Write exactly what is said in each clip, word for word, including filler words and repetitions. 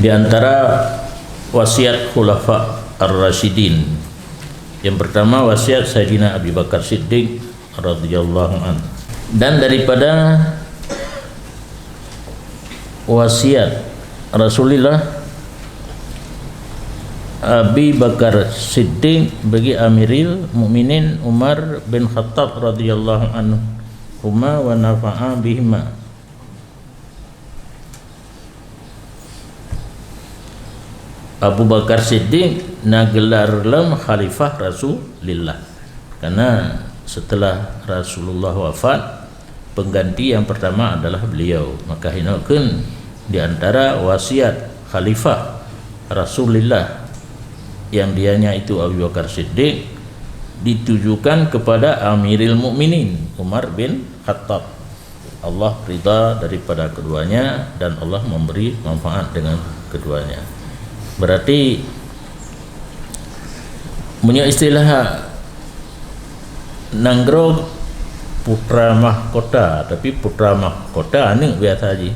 Di antara wasiat Khulafa Ar-Rasyidin, yang pertama wasiat Saidina Abi Bakar Siddiq radhiyallahu anhu. Dan daripada wasiat Rasulullah, Abi Bakar Siddiq bagi Amiril Mukminin Umar bin Khattab radhiyallahu anhuma wa nafa'a bihima. Abu Bakar Siddiq na gelar lom Khalifah Rasulillah. Karena setelah Rasulullah wafat, pengganti yang pertama adalah beliau. Maka hinoe kheun di antara wasiat Khalifah Rasulillah yang dianya itu Abu Bakar Siddiq ditujukan kepada Amiril Mukminin Umar bin Khattab. Allah ridha daripada keduanya dan Allah memberi manfaat dengan keduanya. Berarti, meunyoe istilah nanggroe putra mahkota, tapi putra mahkota aneuk biasa jih.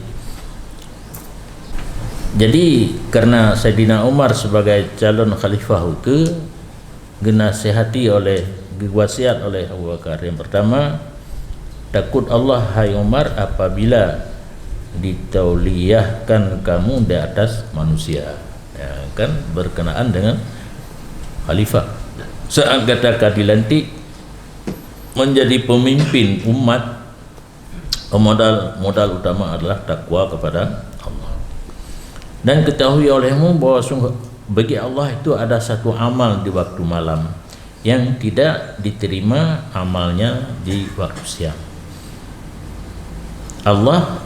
Jadi, karena Saidina Umar sebagai calon khalifah ukeue, geunasihati oleh, geuwasiat oleh Abu Bakar. Yang pertama, takut Allah, hai Umar, apabila ditauliyahkan kamu di atas manusia. Ya, kan, berkenaan dengan khalifah. Saat gata ka dilantik menjadi pemimpin umat, modal, modal utama adalah takwa kepada Allah. Dan ketahui olehmu bahwa sungguh bagi Allah itu ada satu amal di waktu malam yang tidak diterima amalnya di waktu siang. Allah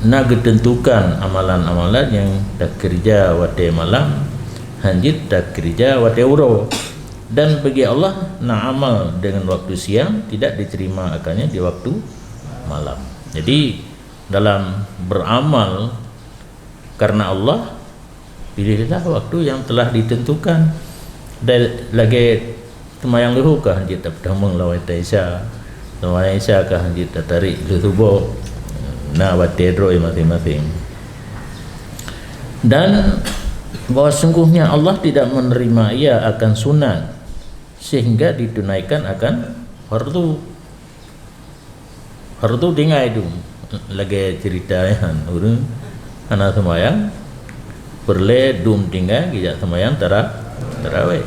na geuteuntukan amalan-amalan nyang takeurija watée malam, hán jeuet takeurija watée uroe. Dan bagi Allah na amal dengan waktu siang tidak diterima akannya di waktu malam. Jadi, dalam beramal karena Allah, pilihlah waktu yang telah ditentukan. Dan lagée seumayang leuhô ka hán jeuet tapeutamong lam watée Isya, seumayang Isya ka hán jeuet tatarék lheueh suboh, na watée droe masing-masing. Dan bahwa sungguhnya Allah tidak menerima ia akan sunat sehingga ditunaikan akan fardu. Fardu tinggai dum. Lagée cerita nyan, ureuëng hana seumayang, peureulée dum tinggai geujak seumayang tara-, tarawih.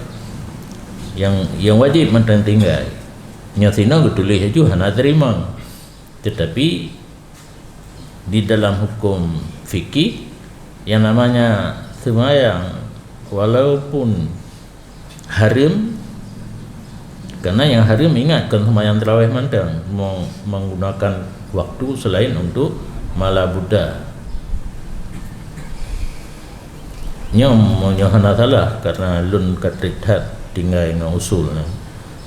Nyang, nyang wajéb mantong tinggai. Nyang sinoe geutuléh laju hana teurimong. Tetapi di dalam hukum fikih, yang namanya seumayang walaupun hareuem, karena nyang hareuem, ingat, kon seumayang tarawih mantong, meng-, menggunakan waktu selain untuk mala buddha. Nyoe, nyoe hana salah, karena lôn ka trép that tinggai ngon usul nyoe.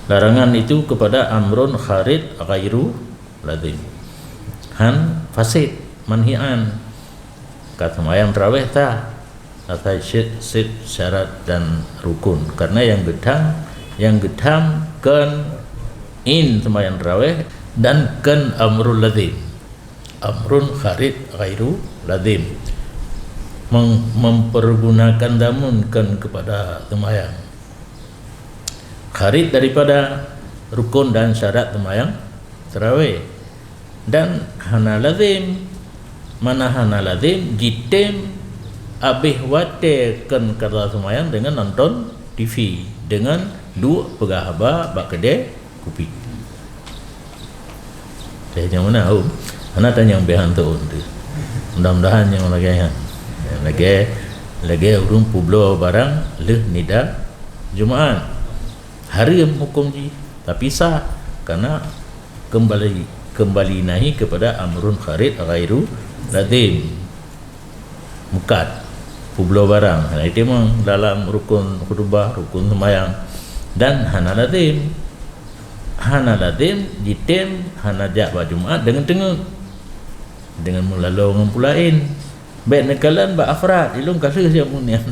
Larangan itu kepada amrun kharid ghairu lazim. Han fasid, manhian. Ka seumayang tarawih sah, asai cit, cit syarat dan rukun. Karena nyang geutham, nyang geutham kon in seumayang tarawih dan kon amrul lazim. Amrun kharid ghairu lazim. Mem-, mempergunakan zamun kon kepada seumayang. Kharid daripada rukun dan syarat seumayang tarawih. Dan hana lazim, mana hana lazim, jitem abéh watée kon qada seumayang deungon nonton T V, deungon duek peugah haba bak keudée kupi. Teuh nyang meunan, oh. Hana tanyong beh hantu tu. Mudah-mudahan nyang lagée nyan. Lagée, lagée ureuëng peubloe barang lheueh nida Jumaat. Hareuem huköm jih, tapi sah, karena kembali, kembali nahi kepada amrun kharid ghairu lazim. Meukat, peubloe barang, hana itimang dalam rukun khutubah, rukun seumayang, dan hana lazim. Hana lazim jitem, hana jak bak Jumaat deungon teungeut, deungon meulaloe ngon peue laén. Bék neukalon bak afrad, ilôn ka lheueh nyang unian.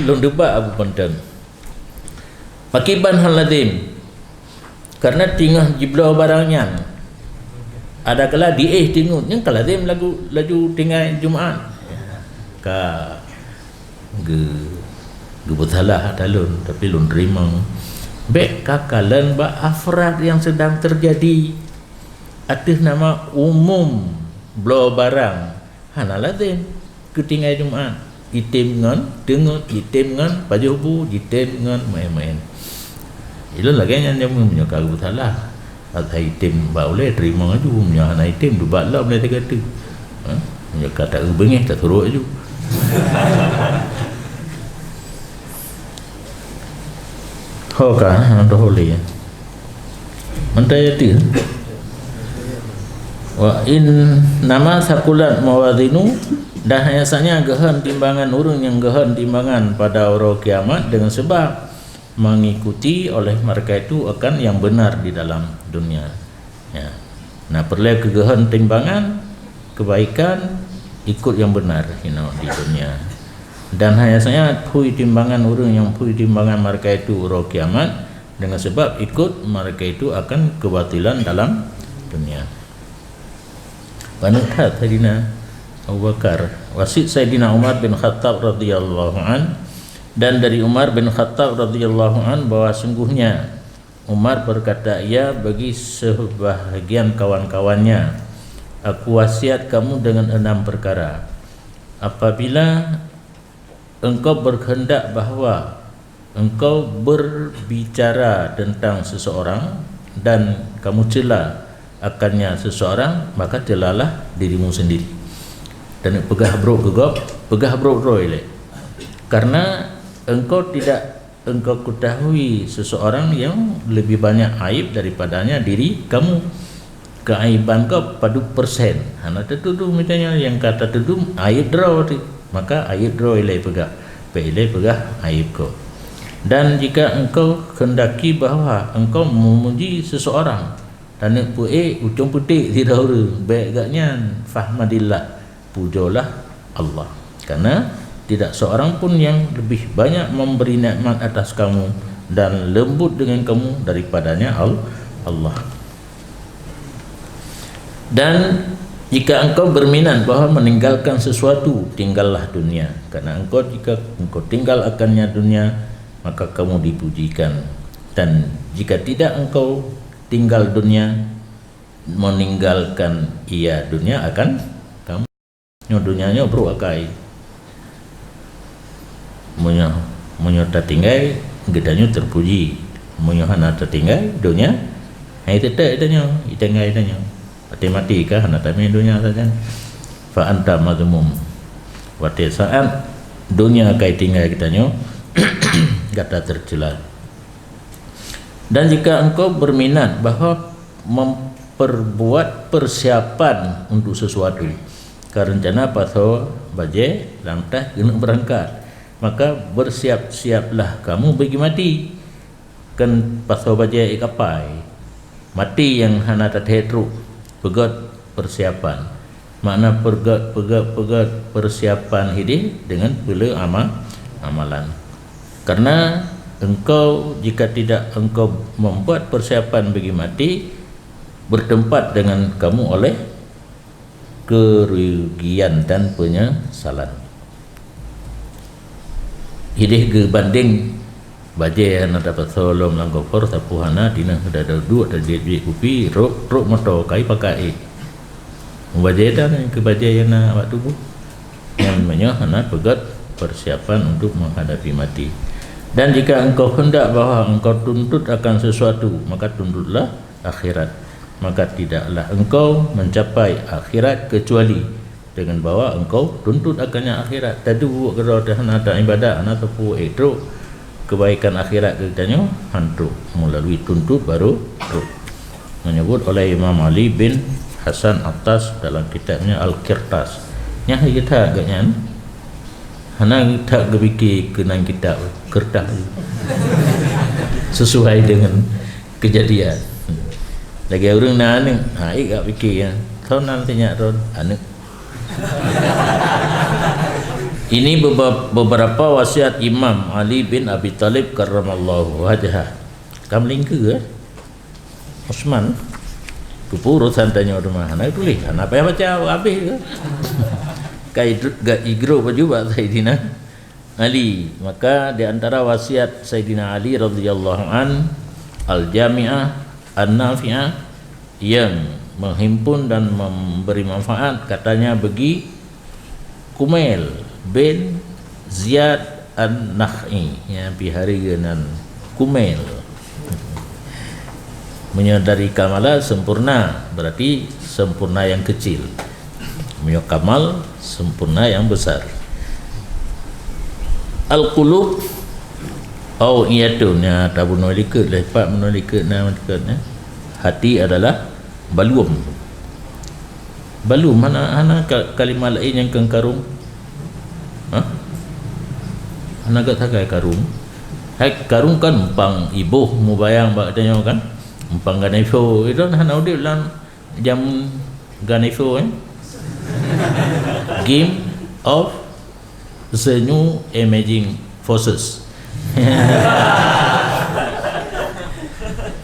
Lôn deubak Abu Panton. Pakriban hana lazim. Karena teungoh jibloe barang nyan, ada kala diéh teungeut, nyan ka lazim lagu, laju tinggai Jumaat. ka ge-, geupeusalah ata lôn, tapi lôn teurimong. Bék ka kalon bak afrad nyang seudang teujadi ateueh nama umum bloe barang, hana lazem keu tinggai Jumat. Jitem ngon teungeut, jitem ngon pajoh bu, jitem ngon maén-maén. Ilôn lagée nyan jameun meunyoe ka geupeusalah. Asai jitem bak ulée, teurimong laju. Meunyoe hana jitem, dubat lom lé sigoe teuk. Ha? Meunyoe ka taeu beungéh, tasurok laju. Ho ka, ha, doh ulée. Mantong ayat tiga. Wa innama saqulat mawazinu, dan hanya saja geuhon timbangan ureuëng nyang geuhon timbangan pada uroe kiamat dengan sebab mengikuti oleh mereka itu akan yang benar di dalam dunia. Ya. Nah, peureulée keu geuhon timbangan kebaikan ikut yang benar hino di dunia. Dan hanya saja phui timbangan ureuëng nyang phui timbangan mereka itu uroe kiamat dengan sebab ikut mereka itu akan kebatilan dalam dunia. Paneuk that Saidina Abu Bakar. Wasiet Saidina Umar bin Khattab radhiyallahu an, dan dari Umar bin Khattab radhiyallahu an bahwa sungguhnya Umar berkata, ia bagi sebahagian kawan-kawannya, "Aku wasiat kamu dengan enam perkara. Apabila engkau berkehendak bahwa engkau berbicara tentang seseorang dan kamu cela akannya seseorang, maka celalah dirimu sendiri. Dan peugah brok keu gob, peugah brok droe lé. Karena engkau tidak engkau ketahui seseorang yang lebih banyak aib daripadanya diri kamu. Keaiban kau padub persen? Hana tatudum, misalnya, nyang ka tatudum aib droe teuh, maka aib droe ilée peugah, bék ilée peugah aib kau. Dan jika engkau kehendaki bahwa engkau memuji seseorang, taneuk peuék ucong peuték sidroe ureuëng, bék gak nyan, fahmadillah, pujolah Allah. Karena tidak seorang pun yang lebih banyak memberi nikmat atas kamu dan lembut dengan kamu daripadanya Al-, Allah. Dan jika engkau berminat bahwa meninggalkan sesuatu, tinggallah dunia. Karena engkau, jika engkau tinggal akannya dunia, maka kamu dipujikan. Dan jika tidak engkau tinggal dunia, meninggalkan ia dunia akan kamu. Nyoe donya nyoe brok akai. Meunyoe, meunyoe tatinggai, geutanyoe teupuji. Meunyoe hana tatinggai, donya hai teutek tanyoe, itinggai tanyoe. Até maté ka hana tamé donya sajan. Fa anta mazmum. Watée saát donya kai tinggai geutanyoe, gata teucela. Dan jika engkau berminat bahwa memperbuat persiapan untuk sesuatu, ka rencana pasoe bajée lam tah keuneuk beurangkat, maka bersiap-siaplah kamu bagi mati. Kan pasoe bajée ék kapai, mati nyang hana tathée trok, peugét persiapan. Makna peugét, peugét, peugét persiapan hideh dengan peuleu ama-, amalan. Karena engkau, jika tidak engkau membuat persiapan bagi mati, bertempat dengan kamu oleh kerugian dan penyesalan. Hideh geubandeng bajée hana tapasoe lom lam koper, sapu hana, tinah dada duek, tajeuet-jeuet kupi, rok, rok moto, kai pakai ék. Bajée dan keu bajée nyang na bak tuboh. Nyan meunyoe hana peugét persiapan untuk menghadapi mati. Dan jika engkau hendak bahwa engkau tuntut akan sesuatu, maka tuntutlah akhirat. Maka tidaklah engkau mencapai akhirat kecuali dengan bahwa engkau tuntut akannya akhirat. Taduek keudroe teuh hana taibadat, hana teupeue ék trok, kebaikan akhirat geutanyoe han trok, melalui tuntut baru trok. Menyebut oleh Imam Ali bin Hasan Attas dalam kitabnya Al-Qirtas. Nyan hai geutak geuh nyan. Hana that geupike keunan kitab, keureutas. Sesuai dengan kejadian. Lagée ureuëng na aneuëk, ha, ék gak pike, ya. Thon nan sinyak thon, aneuëk. Ini beba-, beberapa wasiat Imam Ali bin Abi Thalib karramallahu wajhah. Kam lingkeu, eh? Osman, keupeue urosan tanyoe teuma, hana tuléh, hana payah baca, habéh ke? Ka idr-, ga idroe baju bak Saidina Ali. Maka di antara wasiat Saidina Ali radhiyallahu an, al-jami'ah, an-nafi'ah, yang menghimpun dan memberi manfaat, katanya bagi Kumail bin Ziyad An-Nakha'i, nyang pih hari nan Kumail. Meunyoe dari kamala, sempurna, berarti sempurna yang kecil. Meunyoe kamal, sempurna yang besar. Al-qulub, au iyatun, ya, tabunoe likot, lepak bunoe likot, na likot, ya. Hati adalah balum. Balum, hana, hana ka-, kalimah laén nyang keu karung? Hah? Hana gata sagai karung? Hai, karung kan umpang iboh mubayang bak tanyoe kan? Umpang ganevo, itu hana udeb lam jameun ganevo, eh? Game of the New Emerging Forces.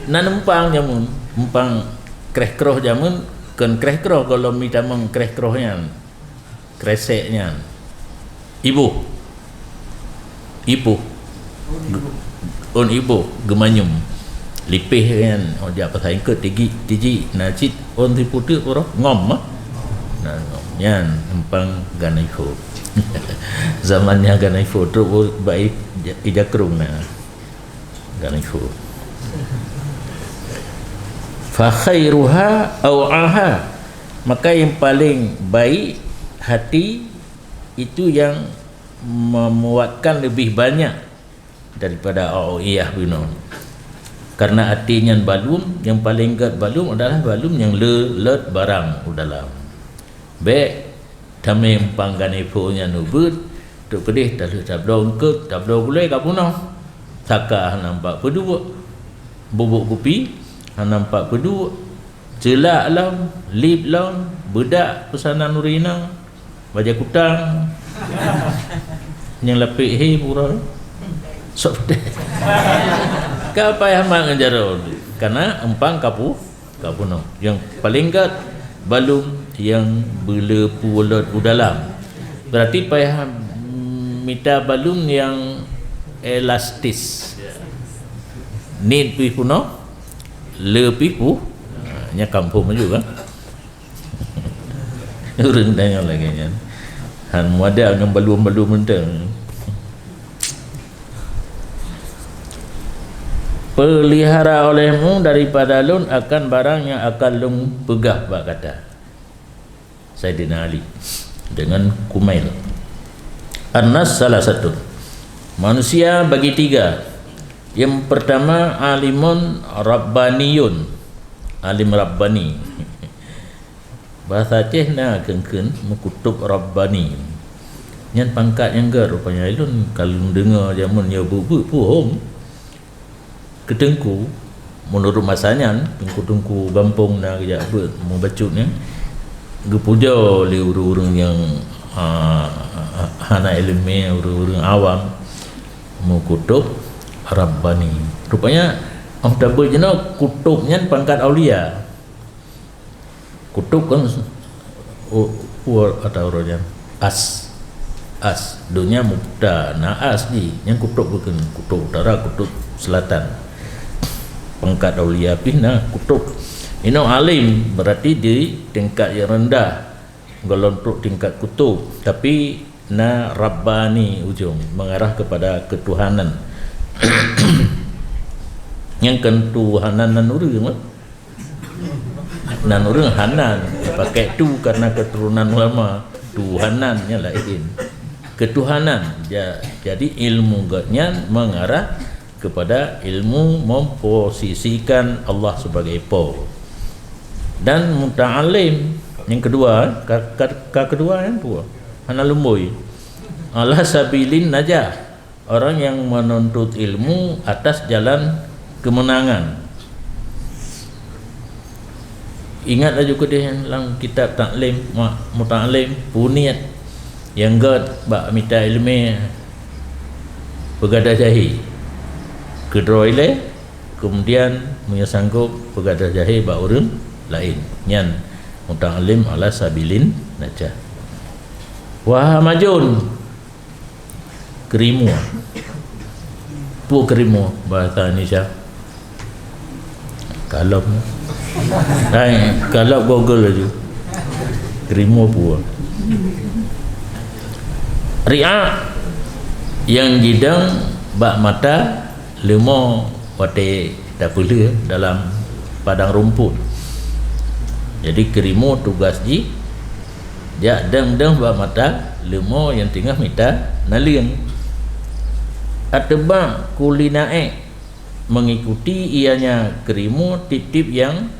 Nan umpang jameun, umpang kreh-kroh jameun, kon kreh-kroh gohlom mi tamong kreh-kroh nyan, kresek nyan. Iboh. Iboh. Ôn iboh, geumanyum. Lipéh nyan, oh, jak pasai eungkot tiji, tiji, na cit ôn siputeuk uroe, ngom, ah. Na ngom. Nyan umpang ganevo. Zaman nyan ganevo trok bak i-, i-, ijakrong na. Ganevo. Fa khairuha aw'aha. Maka yang paling baik hati itu yang memuatkan lebih banyak daripada aw'iyah bunoe. Karena até nyan balum, nyang paleng gét balum adalah balum nyang le-, let barang u dalam. Bék tamé umpang ganevo nyan ubit, trok keudeh talheueh tabloe eungkot, tabloe gulée ka bunoh. Saka hana nampak peuduek, bubuk kupi hana nampak peuduek, ceulak lom, lip lom, beudak peusanan ureueng inong, bajée kutang. Nyang lapek he pura. Sok deh. Ka payah mak ngon jaroe. Karena umpang ka pu-, ka bunoe. Nyang paleng gét balum nyang beule pulet u dalam. Berarti payah mita balum nyang elastis. Niet pih punoh, le pih pu-, ha, nya kampung maju kan. Ureueng tanyoe lagée nyan. Han muada ngon balum-balum mantong. Pelihara olehmu daripada lôn akan barang nyang akan lôn peugah bak gata. Saidina Ali dengan Kumail. An-nas salasatun. Manusia bagi tiga. Yang pertama, alimun rabbaniyun. Alim rabbani. Bahasa Aceh na kheun-kheun meukutub rabbani. Nyan pangkat nyang gét rupanya. Ulôn ka lôn deungoe jameun nyoe beuet-beuet phôn. Keu teungku, meunurot masa nyan, teungku-teungku gampông na geujak beuet meubacut nyan, geupujoe lé ureueng-ureueng nyang, a, hana iéleumé, ureueng-ureueng awam, meukutub rabbani. Rupanya, óh tabeuet jinoe kutub nyan pangkat aulia. Kutub kan, u-, u-, ata uroe nyan. As. As. Donya mubtada, na as jih. Nyang kutub bukon kutub utara, kutub selatan. Pangkat aulia pih na kutub. Inoe alim, berarti di tingkat yang rendah. Gohlom trok tingkat kutub. Tapi na rabbani ujong, mengarah kepada ketuhanan. Nyang ketuhanan nan ureueng, nan ureueng Hanan, pakai tu karena keturunan ulama. Tuhanan nyan laén. Ketuhanan. Ja-, jadi ilmu geuh nyan mengarah kepada ilmu memposisikan Allah sebagai Po. Dan muta'alim yang kedua, ka, ka, ka kedua nyan peue? Hana lumboi. Ala sabilin najah. Orang yang menuntut ilmu atas jalan kemenangan. Ingat laju keudeh lam kitab taklim, ma-, muta'alim, peuniet nyang gét bak mita iéleumé peugadôh jahé. Keudroe ilée, kemudian meunyoe sanggob peugadôh jahé bak ureueng laén. Nyan muta'alim ala sabilin najah. Wa hamajun. Keurimua. Peue keurimua bahasa Indonesia? Kalom. Hai, kalom Google laju. Keurimua peue? Ri'ak nyang jidong bak mata leumo watée tapeulheueh dalam padang rumput. Jadi keurimua tugas jih jak dong-dong bak mata leumo nyang teungoh mita naleueng. Ateuba kulinaék mengikuti ianya keurimua tieb-tieb nyang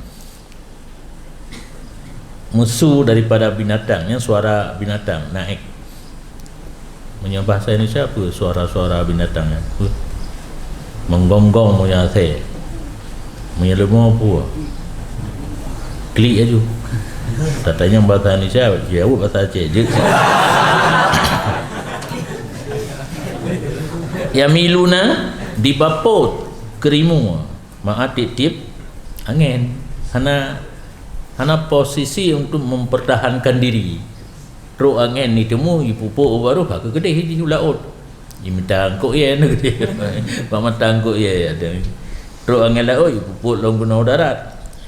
musu daripada binatang, nyang suara binatang naék. Meunyoe bahasa Indonesia peue suara-suara binatang nyan? Peue? Menggonggong meunyoe asée. Meunyoe leumo peue? Klik laju. Tatanyong bahasa Indonesia, jaweueb bahasa Aceh. Jeuet. Yamiluna, dibapot keurimua. Meu'ah tieb-tieb angén. Hana, hana posisi untuk mempertahankan diri. Trok angén jiteumu, jipupuk baroh, ka keudeh jih u laôt. Jimita angkôk ie, bak mata angkôk ie. Trok angén laôt, jipupuk lom keunoe darat.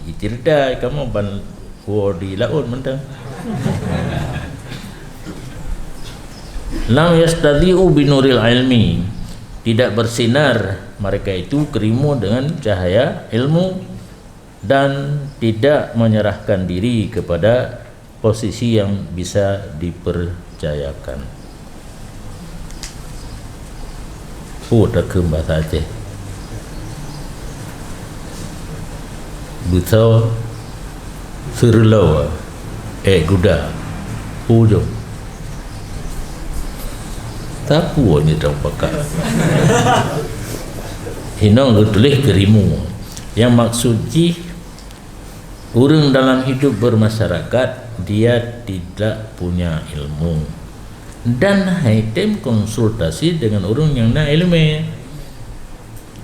Jicerita kamoe ban woe di laôt mantong. Lam yastadhi'u binuril ilmi, tidak bersinar mereka itu keurimua dengan cahaya ilmu dan tidak menyerahkan diri kepada posisi yang bisa dipercayakan. Peue takheun bahasa Aceh? Beutôi seureuloe ék guda. Peue jom? Takue nyoe dong pakat. Inong geutuléh keurimua. Nyang maksud jih, ureuëng dalam hidup bermasyarakat, dia tidak punya ilmu dan haitem konsultasi dengan ureuëng nyang na iéleumé.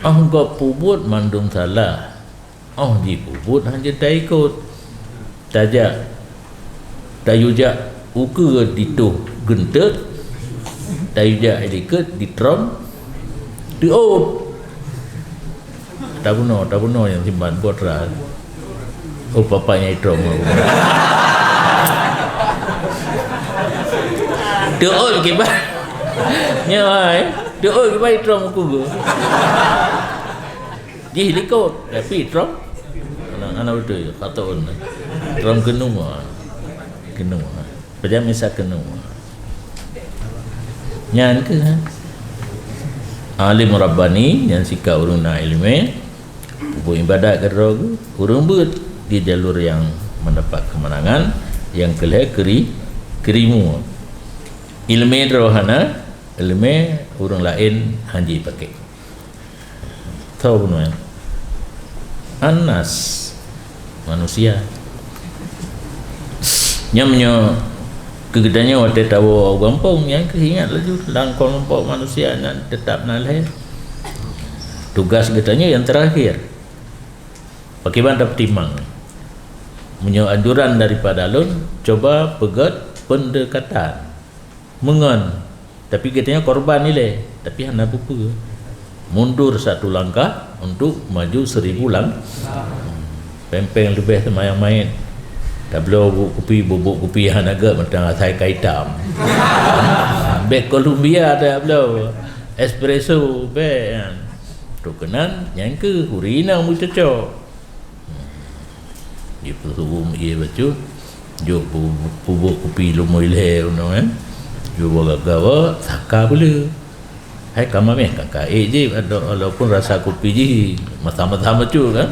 Óh gob peubuet mandum salah, óh jipeubuet hana taikot. Tajak, tayue jak ukeue ditoh geunteuk, tayue jak likot ditrom teuôt. Tabunoe, tabunoe nyang simpan buet ras. Oh, papa nyang itrom. Teuôt kiban. Nyoe hai, teuôt kiban itrom ukeue. Jih likot, tapi trom. Anak, anak beutôi, kata orang. Trom keunoe. Keunoe. Peujan misa keunoe. Nyan keuh, ha. Alim Rabbani nyang sika ureuëng na iéleumé, peubuet iébadat keudroe geuh, ureuëng beuet di jalur nyang mendapat kemenangan, nyang keu lhée keuri-, keurimua. Iéleumé droe hana, iéleumé ureuëng laén hana jipaké. Tho bunoe. Anas, manusia. Nyan meunyoe keu geutanyoe watée tawoe u gampông, nyan keuh ingat laju, lam keulompok manusia nyan teutap na lhée. Tugas geutanyoe nyang teurakhir. Pakriban tapeutimang? Meunyoe anjuran daripada lôn, cuba peugét pendekatan. Meungon, tapi geutanyoe korban ilée, tapi hana peue-peue. Mundur satu langkah untuk maju seribu lang-, péng-péng leubeh seumayang manyét. Tabloe bubuk kupi, bubuk kupi hana gét mantong asai ka itam. Bék Columbia tabloe, espresso bék nyan. Trok keunan, nyan keuh ureuëng inong meucocok. Jipeusubu ie bacut, jok pu-, pubôk kupi leumo ilée unoe, eh. Jok bak gawa, saka peuleueh. Hai ka mameh ka kaék jih, walaupun rasa kupi jih masam-masam bacut kan.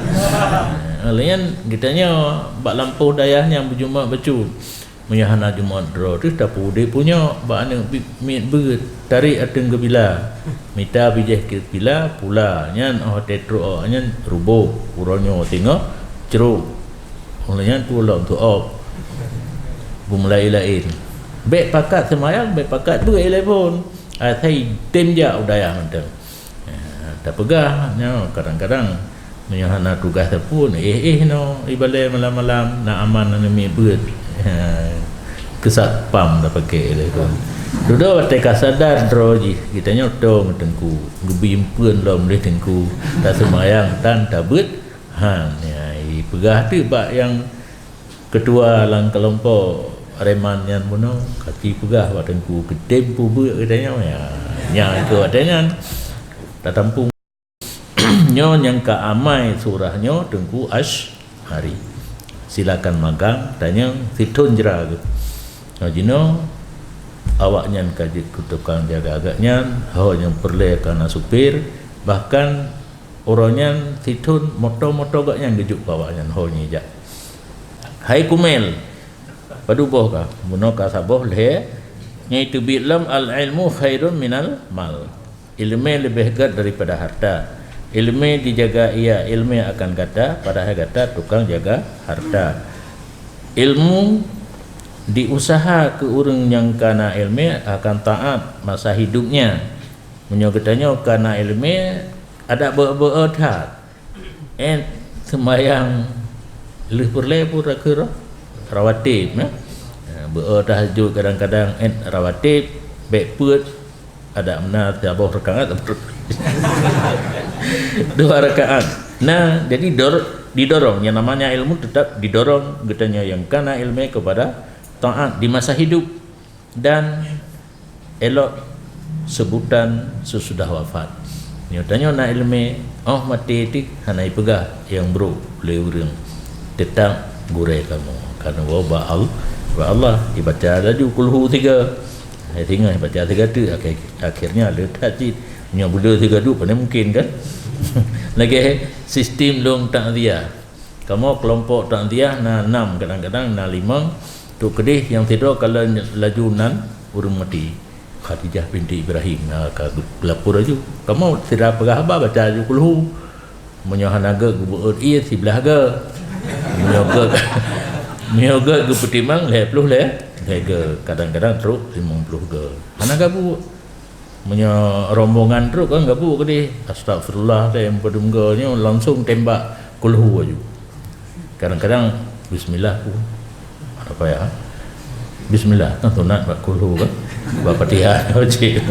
Laén geutanyoe bak lampôh dayah nyang beujumat bacut. Meunyoe hana jumat droe teuh tapeudeh punyok bak aneuëk bi-, miet beuet, tarek ateueng geubila. Mita bijéh keu pila, pula. Nyan óh watée trok awaknyan ruboh, uroe nyoe teungoh crok. Óh lheueh nyan tulông teuôb. Beumulai laén. Bék pakat seumayang, bék pakat beuet ilée phon. Asai tem jak u dayah mantong. Ha, tapeugah nyoe kadang-kadang meunyoe hana tugaih sapeue, éh-éh noe ibalée malam-malam na aman aneuëk miet beuet. Ha, Keu satpam tapakée lé kon. Dudoe watée ka sadar droe jih, geutanyoe tong teungku, geubimpeuen lom lé teungku, taseumayang tan tabeuet han. Ya, ipeugah teuk bak nyang keutua lam keulompok preman nyan bunoe, ka ipeugah bak teungku, geutem peubeuet geutanyoe. Ya, nyan keu watée nyan tatampung. Nyoe nyang ka amai surah nyoe Teungku Asy'ari. Silakan magang, tanyong, sithon jra geuh. Nyoe jinoe awaknyan ka jeuet keu tukang jaga gobnyan, ho nyang peureulée ka na supir, bahkan uroe nyan sithon moto-moto gobnyan geujok keu awaknyan ho nyang jijak. Hai Kumel, padub boh ka? Bunoe ka saboh lhée, nyang teubiet lom al-ilmu khairun minal mal. Ileumé leubeh gét daripada harta. Ileumé dijaga ia ileumé akan gata, padahai gata tukang jaga harta. Ilmu diusaha keu ureuëng nyang ka na ileumé akan taát masa hidupnya. Meunyoe geutanyoe ka na ileumé, adak beu-beu that. Eh, seumayang lheueh peureulée pun rakhir rawatib, ya. Ya, beu-o tahajud kadang-kadang, eh, rawatib, bék peuet, adak meunan saboh rakaat, dua rakaat. Nah, jadi dor-, didorong, yang namanya ilmu tetap didorong geutanyoe nyang ka na ileumé kepada taát di masa hidup. Dan elok seubutan seusudah wafat. Nyoe tanyoe na ileumé, óh maté teuk hana ipeugah nyang brok lé ureuëng. Teutap gurée kamoe. Kamoe bak Al-, bak Allah, ibaca laju kulhu tiga. Hai singoh ibaca tiga teuk, akhé-, akhirnya le that cit. Nyoe beudôh tiga duek, pane mungkin kan? Lagée sistem lôn takziah. Kamoe keulompok takziah na nam, kadang-kadang na limong. Trok keudeh nyang sidroe ka la-, laju nan ureuëng maté. Khadijah binti Ibrahim, na ka geulapor laju. Kamoe sira peugah haba baca laju kulhu. Meunyoe hana gét geubeuet ié siblaih gét. Meunyoe gét, meunyoe gét geupeutimang lhée ploh lhée, lhée gét. Kadang-kadang trok limong ploh gét. Hana gabuk. Meunyoe rombongan trok kan gabuk keudeh, "Astagfirullah," teuh padum goe nyoe langsung tembak kulhu aju. Kadang-kadang bismillah pun. Hana payah. Bismillah kan sunat bak kulhu kan. Bak Fatihah cit.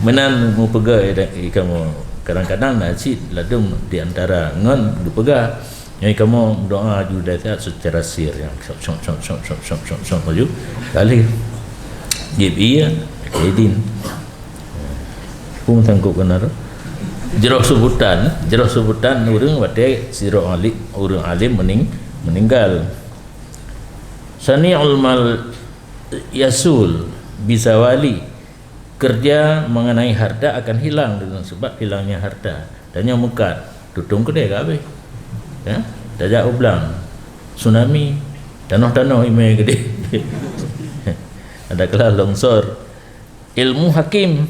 Meunan meupeugah i kamoe. Kadang-kadang na cit ladum di antara ngon geupeugah, Nyoe kamoe meudoa aju dasar secara sir, nyang syok, syok, syok, syok, syok, syok, syok, syok, laju. Kali. Jib iya, kaidin. Pun sangkut kena tu. Jroh sebutan, jroh sebutan ureuëng watée sidroe alim, ureuëng alim mening-, meninggal. Sani'ul mal yasul bizawali. Kerja mengenai harta akan hilang dengan sebab hilangnya harta. Tanyoe meukat, tutong keudée ka habéh. Ya, tajak u blang, tsunami, tanoh-tanoh imé keudeh. Ada keula longsor. Ilmu hakim,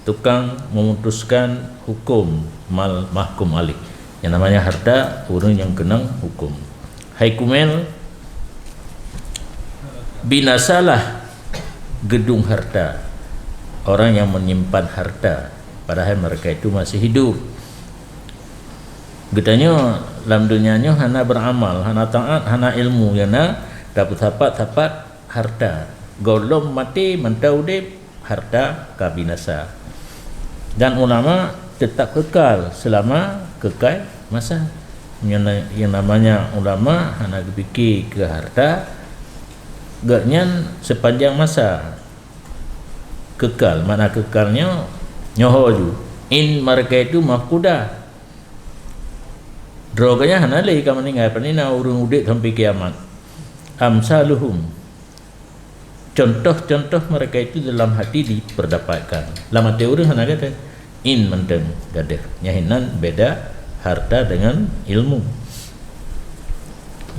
tukang memutuskan hukum, mal mahkum alaih. Yang namanya harta, ureuëng nyang keunong hukum. Hai Kumel, binasalah gedung harta orang yang menyimpan harta, padahal mereka itu masih hidup. Geutanyoe lam donya nyoe hana beuramal, hana taát, hana ilmu, nyang na tapeusapat-sapat harta. Gohlom maté mantong udeb, harta ka binasa. Dan ulama tetap kekal selama kekal masa. Nyang na-, yang namanya ulama hana geupike keu harta, gobnyan sepanjang masa kekal. Makna kekal nyoe, nyoe ho ju. In marka itu mafkudah. Droe gobnyan hana lé ka meuninggai, pane na ureuëng udeb sampai kiamat. Amsaluhum. Contoh-contoh mereka itu dalam hati diperdapatkan. Lam até ureuëng hana gadôh. In mantong gadôh. Nyan hinan beda harta dengan ilmu.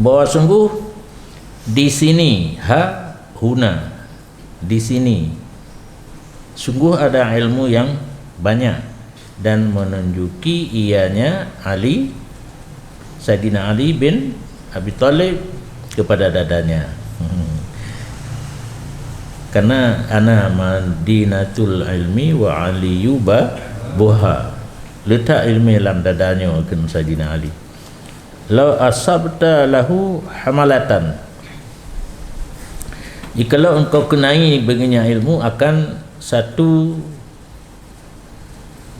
Bahwa sungguh di sini, ha huna, di sini, sungguh ada ilmu yang banyak dan menunjuki ianya Ali, Saidina Ali bin Abi Thalib kepada dadanya. Hmm. Karena ana madinatul ilmi wa Aliyu babuha. Letak ilmu lam dada nyoe kheun Saidina Ali. Lau asabta lahu hamalatan. Jikalau engkau kenai baginya ilmu akan satu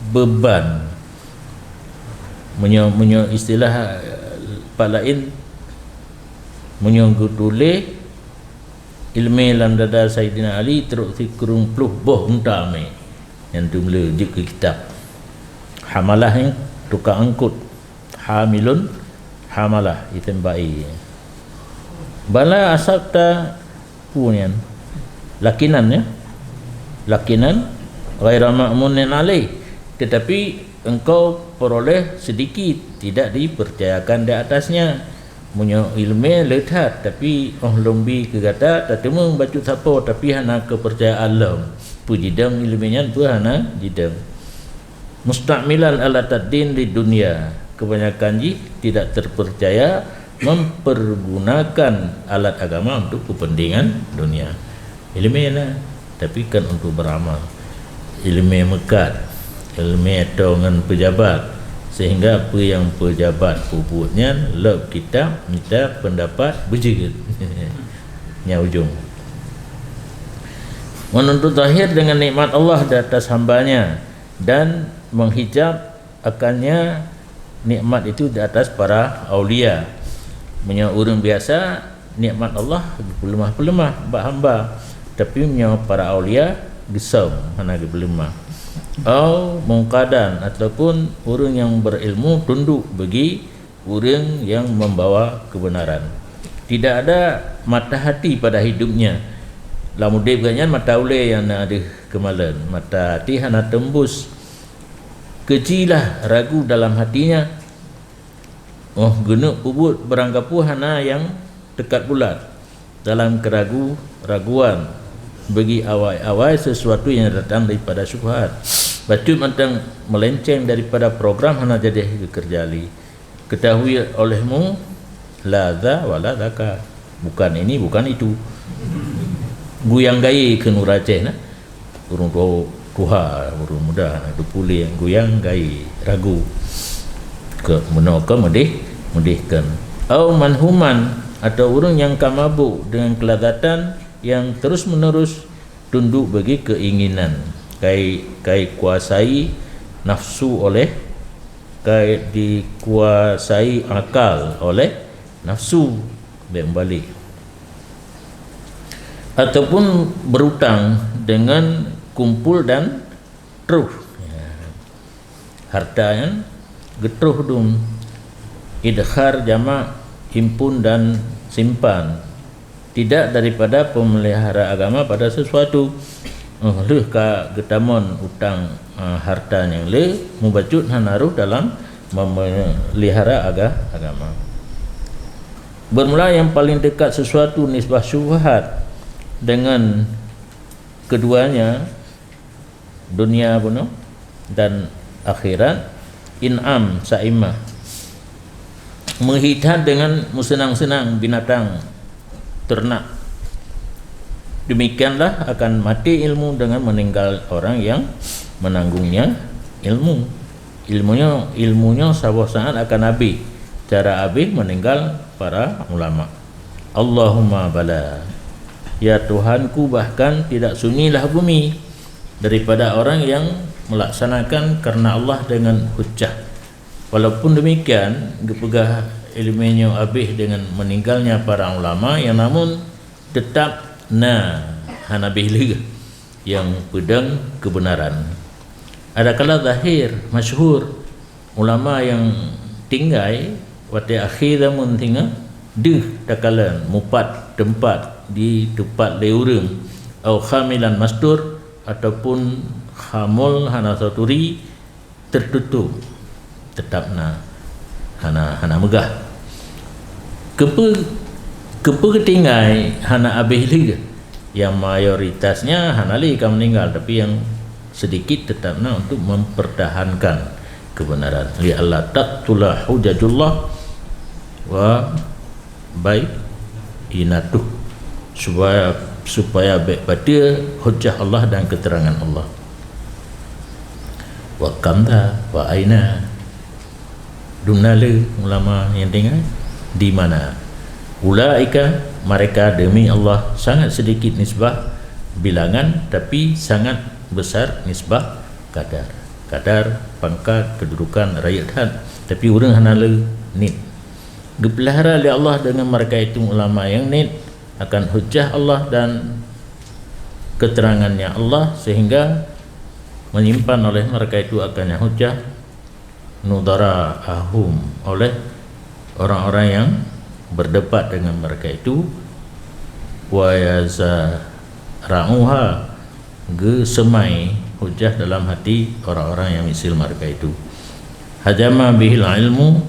beban. Meunyoe, meunyoe istilah, eh, pat laén, meunyoe geutuléh ileumèe lam dada Saidina Ali trok sikureueng ploh boh unta mè nyang teumeuleue jeuet keu kitab. Hamalah nyan tukang angkut. Hamilun, hamalah, item ba'i. Bala asabta, peue nyan? Lakinan, ya? Lakinan, ghaira ma'munin alaih. Tetapi engkau peroleh sedikit, tidak dipercayakan di atasnya. Meunyoe ileumèe le that, tapi óh lom bi keu gata, tateumeung bacut sapo, tapi hana keupeurcayaan lom. Peue jidong ileumèe nyan, peue hana jidong. Musta'milan alatad din lid dunya, kebanyakan jih tidak terpercaya mempergunakan alat agama untuk kepentingan dunia. Ileumèe na, tapi kan untuk beramal. Ileumèe meukat, ileumèe atau ngon pejabat, sehingga apa yang pejabat peubuet nyan lop kitab mita pendapat beujeuet. Nya ujong. Menuntut zahir dengan nikmat Allah di atas hambanya dan menghijab akannya nikmat itu di atas para aulia. Meunyoe ureuëng biasa, nikmat Allah geupeuleumah-peuleumah bak hamba, tapi meunyoe para aulia, geusöm hana geupeuleumah. Au munqadan, ataupun ureuëng nyang berilmu tunduk bagi ureuëng nyang membawa kebenaran. Tidak ada mata hati pada hidupnya. Lam udeb geuhnyan mata ulée nyang na deuh keumalon, mata hati hana teumbus. Keujilah ragu dalam hatinya, óh geuneuk peubuet barangkapeue hana nyang teukat bulat dalam keragu-raguan bagi awai-awai sesuatu yang datang daripada syubhat. Bacut mantong melenceng daripada program hana jadi geukeureuja lé. Ketahui olehmu, la za wa la zaka. Bukan ini, bukan itu. Guyang gaye kheun ureuëng Aceh na. Ureuëng tu-, tuha, ureuëng muda na, teupuléh guyang gaye, ragu. Keu meunoe keu meudeh, meudeh kheun. Au manhuman, atau ureuëng nyang ka mabuk dengan kelazatan yang terus-menerus tunduk bagi keinginan, kai, kai kuasai nafsu oleh, kai dikuasai akal oleh nafsu, bèk meubalek. Ataupun berutang dengan kumpul dan troh. Ya. Harta nyan geutroh dum. Idkhar jamak himpun dan simpan. Tidak daripada pemelihara agama pada sesuatu. Eh, lheueh ka geutamon utang, eh, harta nyang le, mubacut hana roh dalam memelihara aga-, agama. Bermula yang paling dekat sesuatu nisbah syubhat dengan keduanya, dunia bunoe dan akhirat, in'am sa'imah, meuhi that dengan meuseunang-seunang binatang ternak. Demikianlah akan mati ilmu dengan meninggal orang yang menanggungnya ilmu. Ilmunyo, ilmunyo saboh saat akan habéh. Cara habéh meninggal para ulama. Allahumma bala. Ya Tuhanku, bahkan tidak sunyilah bumi daripada orang yang melaksanakan karena Allah dengan hujjah. Walaupun demikian, geupeugah ileumèe nyoe habéh dengan meninggalnya para ulama, yang namun tetap na hana habéh lé nyang peudong kebenaran. Adakala zahir, masyhur, ulama nyang tinggai watèe akhé zamon singoh deuh takalon mupat teumpat jiteupat lé ureuëng, au khamilan mastur, ataupun khamul hana saturi, tertutup, tetap na, hana, hana meugah. Keupeue, keupeue geutinggai hana habéh lé? Yang mayoritasnya hana lé ka meninggal, tapi yang sedikit tetap na untuk mempertahankan kebenaran. Li alla tabtula hujajullah wa bayyinatuh, supaya, supaya bèk bateue hujjah Allah dan keterangan Allah. Wa kam za wa aina. Dum na lé ulama nyang tinggai? Di mana? Ulaika Mereka, demi Allah, sangat sedikit nisbah bilangan, tapi sangat besar nisbah kadar. Kadar, pangkat, kedudukan, rayeuk that, tapi ureuëng hana le niet. Geupeulahara lé Allah dengan mereka itu ulama yang niet akan hujah Allah dan keterangannya Allah, sehingga menyimpan oleh mereka itu akannya hujah, nudhara'ahum, oleh orang-orang yang berdebat dengan mereka itu, wa yazra'uha, geuseumai hujah dalam hati orang-orang yang misil mereka itu. Hajama bihil ilmu,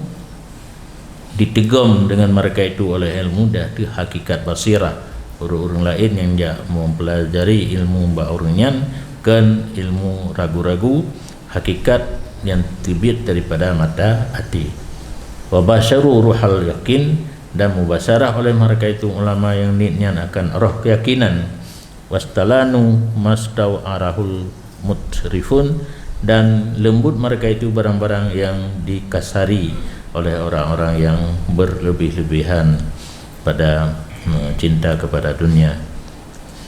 diteugom dengan mereka itu oleh ilmu, dan itu hakikat basirah. Ureuëng-ureuëng laén nyang jak mempelajari ilmu bak ureuëng nyan, kon ilmu ragu-ragu, hakikat yang teubiet daripada mata hati. Wa basyaru ruhal yakin, dan mubasyarah oleh mereka itu ulama yang niet nyan akan roh keyakinan. Wastalanu mastau'arahul mutrifun, dan lembut mereka itu barang-barang yang dikasari oleh orang-orang yang berlebih-lebihan pada, eh, cinta kepada dunia.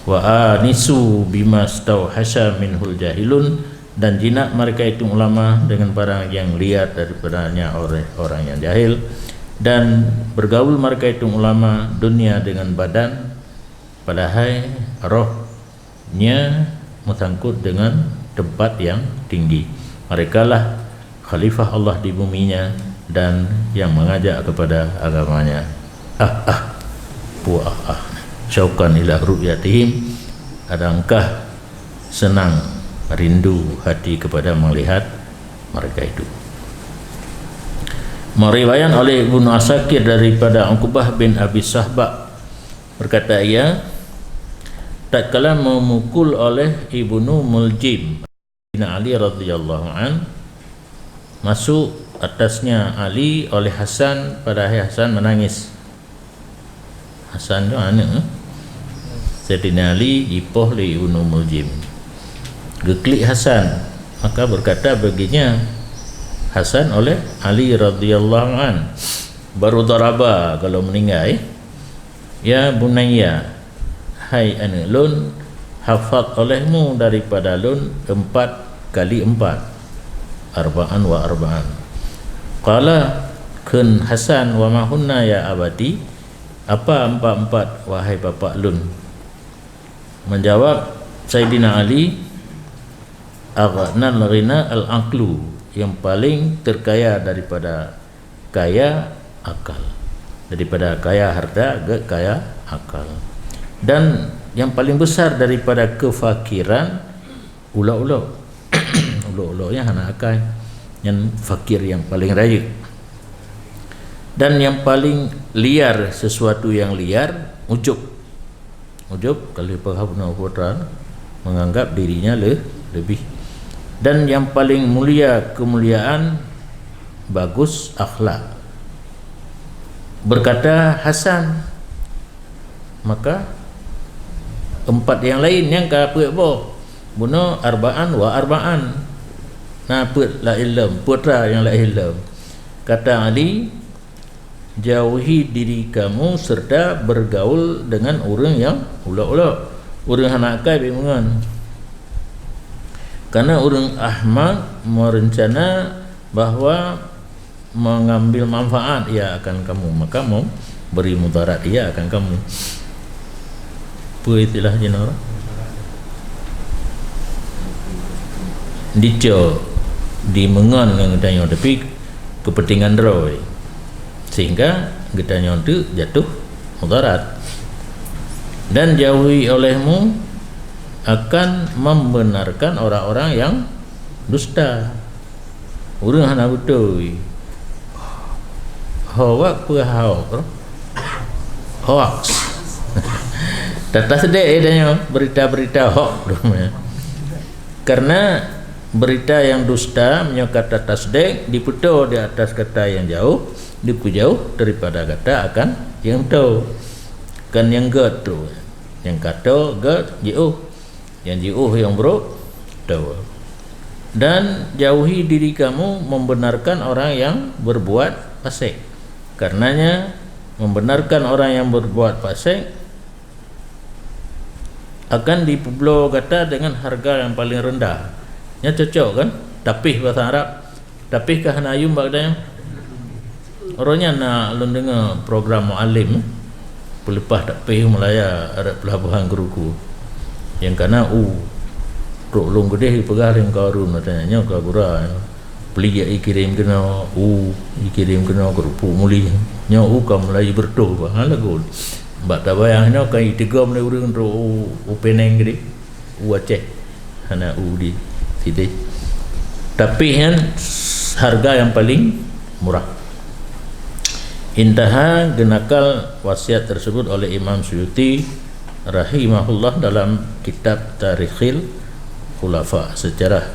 Wa anisu bima stauhasya minhul jahilun, dan jinak mereka itu ulama dengan barang yang liar daripadanya oleh orang yang jahil, dan bergaul mereka itu ulama dunia dengan badan, padahai rohnya meusangkot dengan tempat yang tinggi. Merekalah khalifah Allah di buminya dan yang mengajak kepada agamanya. Ah, ah, puah, ah. Syauqan ila ru'yatihim, alangkah senang, rindu hati kepada melihat mereka itu. Meriwayat oleh Ibnu Asakir daripada Uqbah bin Abi Sahbah, berkata ia, tatkala memukul oleh Ibnu Muljim, Saidina Ali radhiyallahu an, masuk atasnya Ali oleh Hasan, padahai Hasan menangis. Hasan tu aneuk, eh? Saidina Ali jipoh lé Ibnu Muljim. Geuklik Hasan, maka berkata baginya Hasan oleh Ali radhiyallahu an, baru daraba kalau meninggai, "Ya bunayya, hai aneuk lôn, hafat olehmu daripada lôn empat kali empat, arba'an wa arba'an." Qala, kheun Hasan, "Wa ma hunna ya abati?" "Apa empat-empat, wahai bapak lôn?" Menjawab Saidina Ali, "Aghnal ghina al-aqlu," yang paling terkaya daripada kaya akal. Daripada kaya harta, gét kaya akal. Dan yang paling besar daripada kefakiran, ulok-ulok. Ulok-ulok nyan hana akai. Nyan fakir yang paling rayeuk. Dan yang paling liar, sesuatu yang liar, ujub. Ujub, kalau paham na putra, menganggap dirinya le-, lebih. Dan yang paling mulia kemuliaan, bagus akhlak. Berkata Hasan, maka empat yang lain nyang ka peuet boh. Bunoe arba'an wa arba'an. Na peuet laén lom, putra nyang laén lom. Kata Ali, "Jauhi diri kamu serta bergaul dengan ureuëng nyang ulok-ulok." Ureuëng hana akai bék meungon. Karena ureuëng ahmak merencana bahwa mengambil manfaat ia akan kamu, maka memberi mudarat ia akan kamu. Apa istilah jinoe? Dicok, dimeungon ngon geutanyoe, tapi kepentingan droe, sehingga geutanyoe tu jatuh mudarat. Dan jauhi olehmu akan membenarkan orang-orang yang dusta. Ureuëng hana beutôi. Hoak peue hoak? Hoax. Tatasdek ya tanyoe berita-berita hoax. Karena berita yang dusta, meunyoe ka tatasdek, dipeutoe di atas kata yang jauh, dipeujauh daripada kata akan yang toe. Kan nyang gét tu. Nyang ka toe gét, jiôh. Nyang jiôh nyang brôk, toe. Dan jauhi diri kamu membenarkan orang yang berbuat fasik. Karenanya, membenarkan orang yang berbuat fasik, akan dipeubloe gata dengan harga yang paling rendah. Nyan cocok kan? Tapih bahasa Arab. Tapih ka hana yum bak gata nyan? Uroe nyan na lôn deungoe program Muallim, peuleupah tapih Malaya rot peulabohan Geurukue. Nyang kana u trok lôn keudeh jipeugah lé Karun, katanya, "Nyoe ka gura, peue jikirém keunoe, u jikirém keunoe, keurupuk muli. Nyoe u ka mulai beureutoh bah." Ha, lagoe. Bak tabayang nyoe ka jitigom lé ureuëng trok u, u Penang keudeh. U Aceh, hana u di sideh. Tapi nyan harga yang paling murah. Intaha, geunakal wasiat tersebut oleh Imam Suyuti rahimahullah dalam kitab Tarikhil Khulafa, sejarah,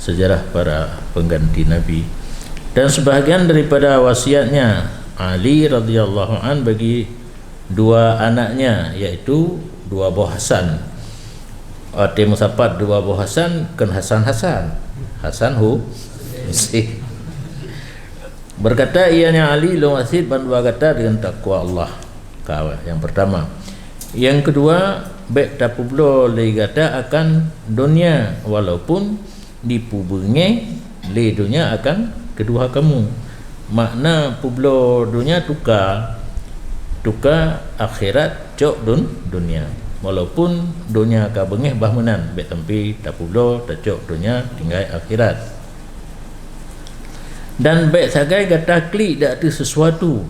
sejarah para pengganti Nabi. Dan sebahagian daripada wasiatnya Ali radhiyallahu an bagi dua anaknya, yaitu dua boh Hasan. Watée meusapat dua boh Hasan, kon Hasan-Hasan, Hasan Hu-, Husein. Berkata ianya Ali, "Lôn wasiet bandua gata dengan takwa Allah." Ka, nyang pertama. Yang kedua, bék tapeubloe lé gata akan donya, walaupun dipeubeungéh lé donya akan keudua kamu. Makna peubloe donya tuka, tuka akhirat cok dun-, donya. Walaupun donya ka beungéh bah meunan, bék sampai tapeubloe tacok donya tinggai akhirat. Dan bék sagai gata klik di ateueh sesuatu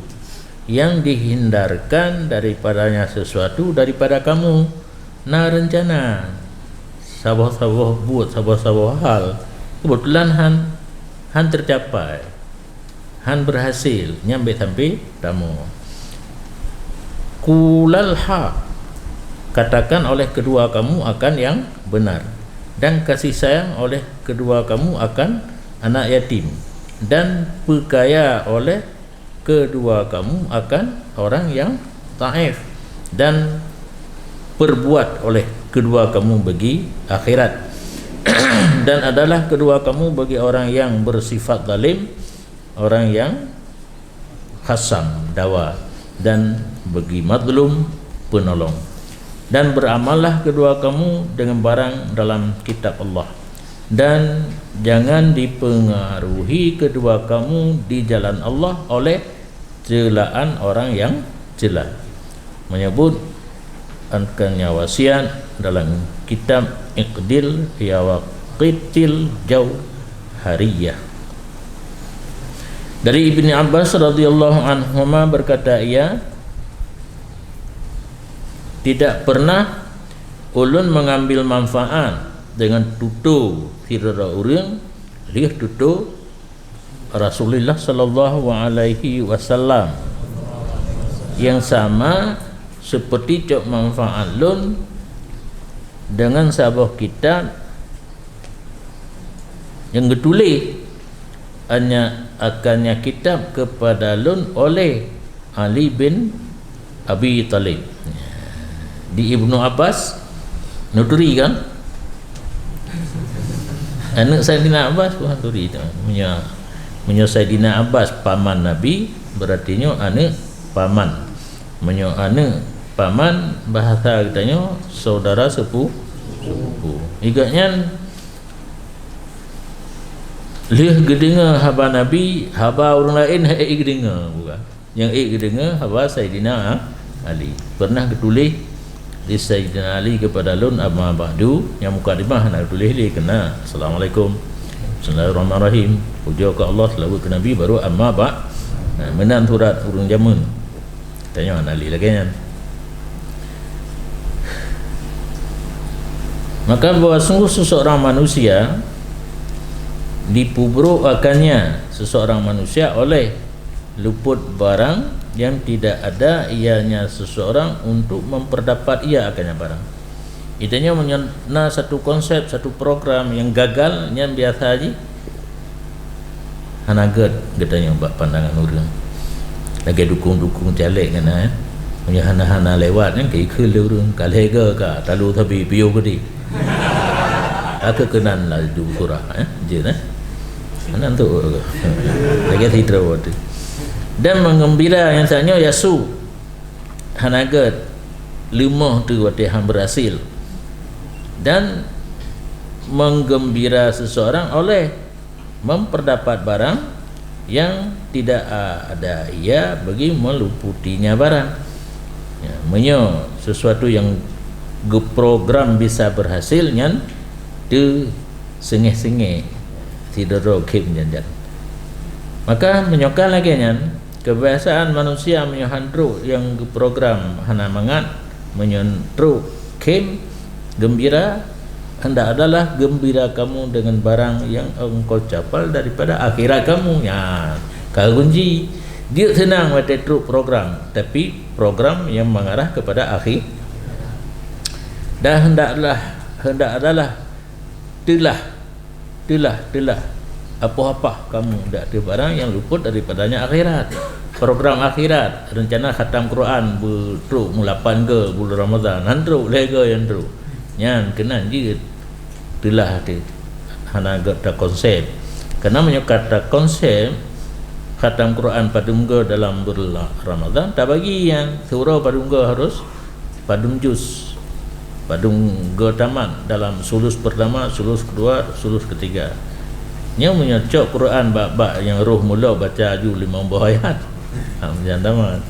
yang dihindarkan daripadanya sesuatu daripada kamu. Na reuncana saboh-saboh buet, saboh-saboh hal, keubeutulan han, han teucapai, han beurhasil, nyan bék sampai tamong. Qulal haq, katakan oleh keudua kamu akan nyang beunar, dan kasih sayang oleh keudua kamu akan anak yatim, dan peukaya oleh keudua kamu akan orang nyang dhaif, dan peubuet oleh keudua kamu bagi akhirat, dan adalah keudua kamu bagi orang nyang beusifat zalim, orang nyang khasam dawa, dan bagi mazlum peunolong. Dan beuramallah keudua kamu dengan barang dalam kitab Allah. Dan jangan dipengaruhi keudua kamu di jalan Allah oleh ceulaan orang nyang ceula. Meunyoe buet akan nyang wasiat dalam kitab Iqdil fi Yawaqitil Jauhariyah. Dari Ibni Abbas radhiyallahu anhuma berkata ia, "Tidak pernah ulôn mengambil manfaat dengan tutoe sidroe ureuëng lheueh tutoe Rasulullah sallallahu alaihi wasallam, yang sama seperti cok manfaat lôn dengan saboh kitab yang geutuléh anya-, akannya kitab kepada lôn oleh Ali bin Abi Thalib." Di Ibnu Abbas, neuturi kan? Aneuk Saidina Abbas pun neuturi tu. Meunyoe, meunyoe Saidina Abbas paman Nabi, berarti nyoe aneuk paman. Meunyoe aneuk paman, bahasa geutanyoe saudara sepu-, sepupu. Igak nyan lheueh geudeungoe haba Nabi, haba ureuëng laén han ék geudeungoe, bukan? Nyang ék geudeungoe haba Saidina Ali. Pernah geutuléh di Saidina Ali kepada lôn, "Amma ba'du," nyang mukadimah hana geutuléh lé, keunan, "Assalamualaikum, Bismillahirrahmanirrahim, pujoe keu Allah, seulaweuet keu Nabi," baru "Amma ba'." Nah, meunan surat ureuëng jameun. Tanyoe hana lé lagée nyan. Maka bahwa sungguh seseorang manusia dipeubrok akannya seseorang manusia oleh luput barang yang tidak ada ianya seseorang untuk memperdapat ia akannya barang. Geutanyoe meunyoe na satu konsep, satu program nyang gagal, nyan biasa jih hana gét geutanyoe bak pandangan ureuëng. Lagée dukung-dukung caleg nyan, eh. Meunyoe hana-hana lewat, kan, ka ikheun lé ureuëng, ka lhée ga ka, talo sabe piôh keudeh. Ka keunan laju surah, eh, jeuet, eh. Hana tu. Lagée sidroe tu. Dan meugeumbira nyang tanyoe yasu, hana gét, leumoh teuh watée han beurhasil. Dan menggembira seseorang oleh memperdapat barang yang tidak ada ia bagi meluputinya barang. Ya, meunyoe sesuatu yang geuprogram bisa berhasil, nyan teuh sengéh-sengéh sidroe-droe khém jan-jan. Maka meunyoe ka lagée nyan, kebiasaan manusia meunyoe han trok nyang geuprogram hana mangat, meunyoe trok khém geumbira, hendak adalah geumbira kamu dengan barang yang engkau capai daripada akhirat kamu. Nyan ka kunci. Jeuet seunang watée trok program, tapi program yang mengarah kepada akhir. Dan hendaklah, hendak adalah teulah, teulah, teulah apoh-apoh kamu dak teuh barang yang luput daripadanya akhirat. Program akhirat, rencana khatam Quran beutrok meulapan go bulan Ramadhan, han trok lhée go nyang trok. Nyan keunan jeuet teulah teuh, hana gét takonsep. Karena meunyoe ka takonsep khatam Quran padum go dalam bulan Ramadhan, tabagi nyan siuroe padum go harus padum juz, padum go tamat dalam sulus pertama, sulus kedua, sulus ketiga. Nyoe meunyoe cok Quran bak-bak nyang roh mulo baca aju limong boh ayat. Ha, meujan tamat.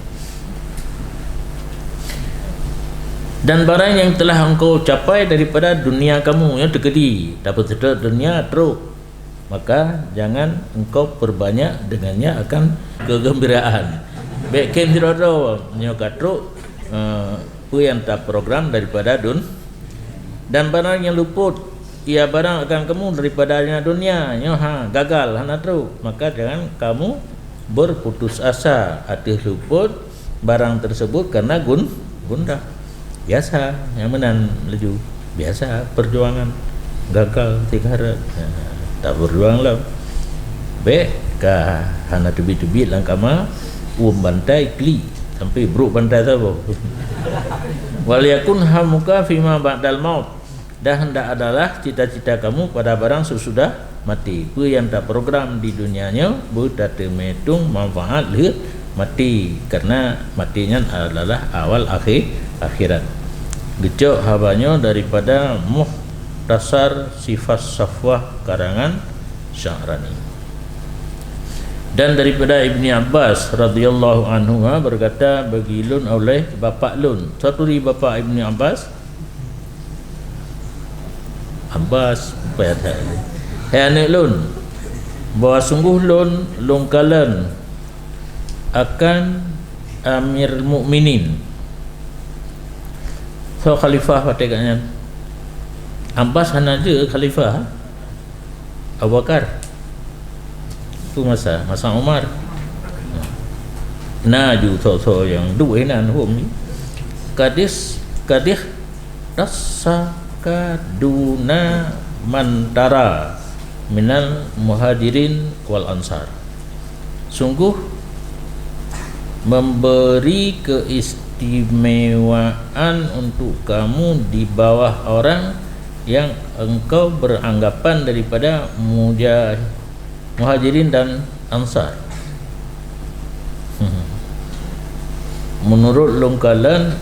Dan barang yang telah engkau capai daripada dunia kamu, nyoe teukeudi, tapeuseutôt dunia trok. Maka jangan engkau perbanyak dengannya akan kegembiraan. Bék khém sidroe-droe nyoe ka trok, eh, peue nyang taprogram daripada dun-, dan barang yang luput ia barang akan kamu daripadanya dunia, nyoe ha, gagal, hana trok. Maka jangan kamu berputus asa ateueh luput barang tersebut karena gun-, gundah. Biasa, nyang meunan laju. Biasa, perjuangan gagal tiga hari. Nah, tak berjuang lah. Bék ka hana teubiet-teubiet lam kama, uem bantai klik sampai brok bantai saboh. Wal yakun hamuka fima ba'dal maut. Dan hendak adalah cita-cita kamu pada barang sesudah mati. Peue nyang taprogram di dunia nyoe beutateumé tueng manfaat lheueh mati, karena mati nyan adalah awal akhé-, akhirat. Geucok haba nyoe daripada Mukhtasar Sifat Safwah karangan Sya'rani. Dan daripada Ibni Abbas radhiyallahu anhuma berkata, bagi lôn oleh bapak lôn. Satu di bapak Ibni Abbas, Abbas, apa ya, hai aneuk lôn, bahwa sungguh lôn, lôn kalon akan Amir Mukminin. So khalifah watée gobnyan. Abbas hana jeuet khalifah. Abu Bakar. Tu masa, masa Umar. Na ju tho-tho nyang duek inan hom ni. Kadis, kadih tasakaduna mantara minal muhajirin wal ansar. Sungguh memberi keistimewaan untuk kamu di bawah orang yang engkau beranggapan daripada muja-, Muhajirin dan Ansar. Meunurot lôn kalon,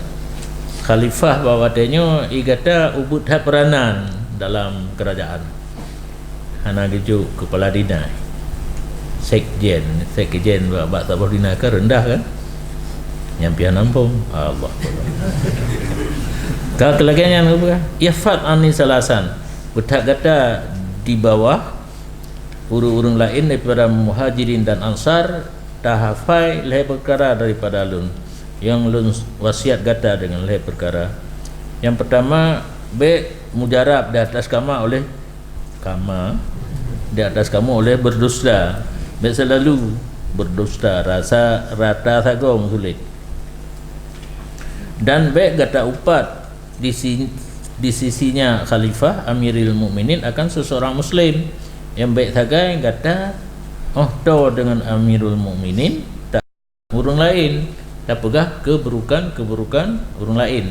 khalifah bak watée nyoe, i gata ubit that peuranan dalam keurajaan. Hana geujok keupala dinas, sekjen, sekjen bak, bak saboh dinas kan reundah kan? Nyang piah nampung, Allah. Ka keulagée nyan geupeugah, "Ihfad anni salasan." Beuthat gata di bawah ureuëng-ureuëng laén daripada Muhajirin dan Ansar, tahafai lhée peukara daripada lôn, nyang lôn wasiat gata deungon lhée peukara. Nyang peutama, bék mujarab di atas kama oleh kama, di atas kamu oleh berdusta. Bék seulalu berdusta, rasa rata sagoe meusulet. Dan bék gata upat di si-, di sisinya khalifah, Amiril Mukminin, akan seseorang muslim. Nyang bék sagai gata, oh, to deungon Amirul Mukminin, ta-, ureuëng laén, tapeugah keuburukan-keuburukan ureuëng laén.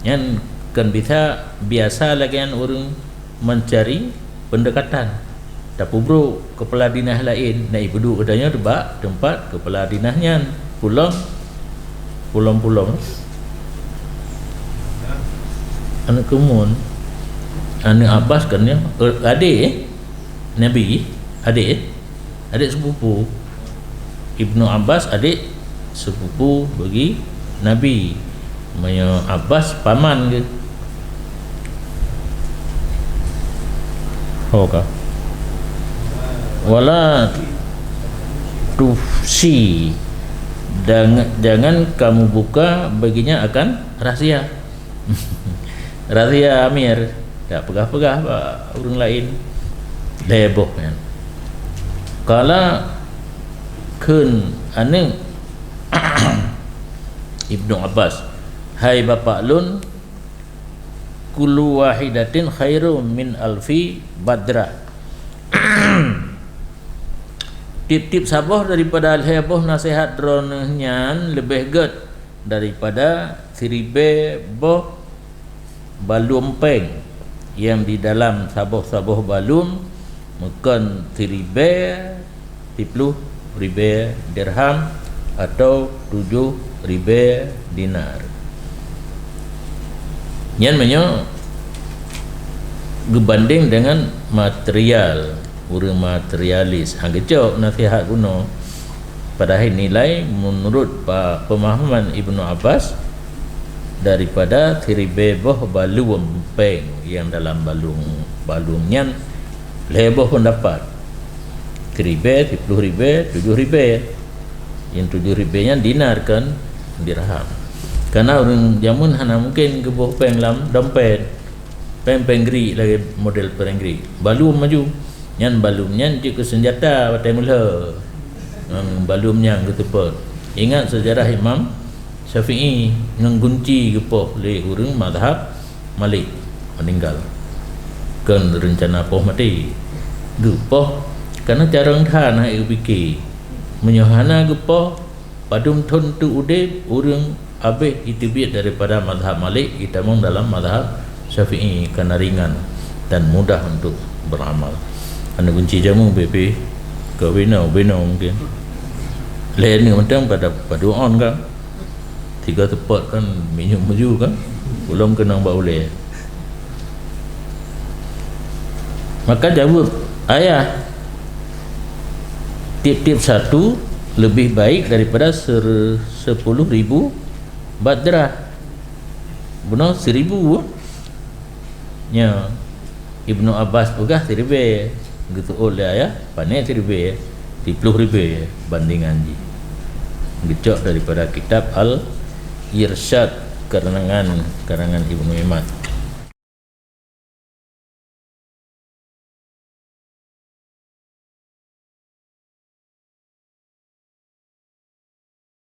Nyan kon bisa, biasa lagée nyan ureuëng mencari pendekatan. Tapeubrok keupala dinas laén, na ipeuduek geutanyoe bak teumpat keupala dinas nyan. Pulom, pulom-pulom. Aneuk keumun, aneuk Abbas kan nyan, eh, adék, eh? Nabi, adék, eh? Adék sepupu. Ibnu Abbas adék sepupu bagi Nabi. Meunyoe Abbas paman geuh. Ho ka. Wala tufsi, dang-, jangan kamu buka baginya akan rahsia. Rahsia Amir, dak peugah-peugah bak ureuëng laén. Lhée boh nyan. Qala, kheun aneuk Ibnu Abbas, "Hai bapak lôn, kullu wahidatin khairum min alfi badrah." Tieb-tieb saboh daripada lhée boh naseuhat droeneueh nyan leubeh gét daripada siribée boh baluem péng nyang di dalam saboh-saboh baluem meukon siribée siploh ribée dirham atau tujoh ribée dinar. Nyan meunyoe geubandeng deungon material, ureuëng materialis, han geucok naseuhat bunoe. Padahai nilai meunurot pa-, peumahaman Ibnu Abbas, daripada siribée boh baluem péng nyang dalam baluem, baluem nyan lhée boh peundapat. Siribée, siploh ribée, tujoh ribée. Nyang tujoh ribée nyan dinar kon dirham. Karena ureuëng jameun hana mungken geuboh péng lam dompet. Péng-péng Greek lagée model péng Greek. Baluem maju. Nyan baluem nyan jeuet keu seunjata watée meulhô. Ngon baluem nyan geuteupot. Ingat seujarah Imam Syafi'i ngon gunci geupoh lé ureuëng mazhab Malik, meuninggal. Kon reuncana poh maté. Geupoh karena carông that hana geupike. Meunyoe hana geupoh, padum thon teuk udeb, ureuëng habéh jiteubiet daripada mazhab Malik, jitamong dalam mazhab Syafi'i, karena ringan dan mudah untuk beramal. Aneuk gunci jameun bebe, keu binoe, binoe mungkin. Lhée aneuk mantong pada, pada on kan. Tiga tepat kan, minyeuk maju kan. Ulôn keunong bak ulée. Maka jaweueb, "Ayah, tieb-tieb satu leubeh baik daripada ser-, sepuluh ribu badrah." Bunoe seribu. Nya, Ibnu Abbas peugah siribée, geuseuôt lé ayah, pané siribée, siploh ribée bandingan jih. Geucok daripada kitab Al-Irsyad karangan, karangan Ibnu Imad.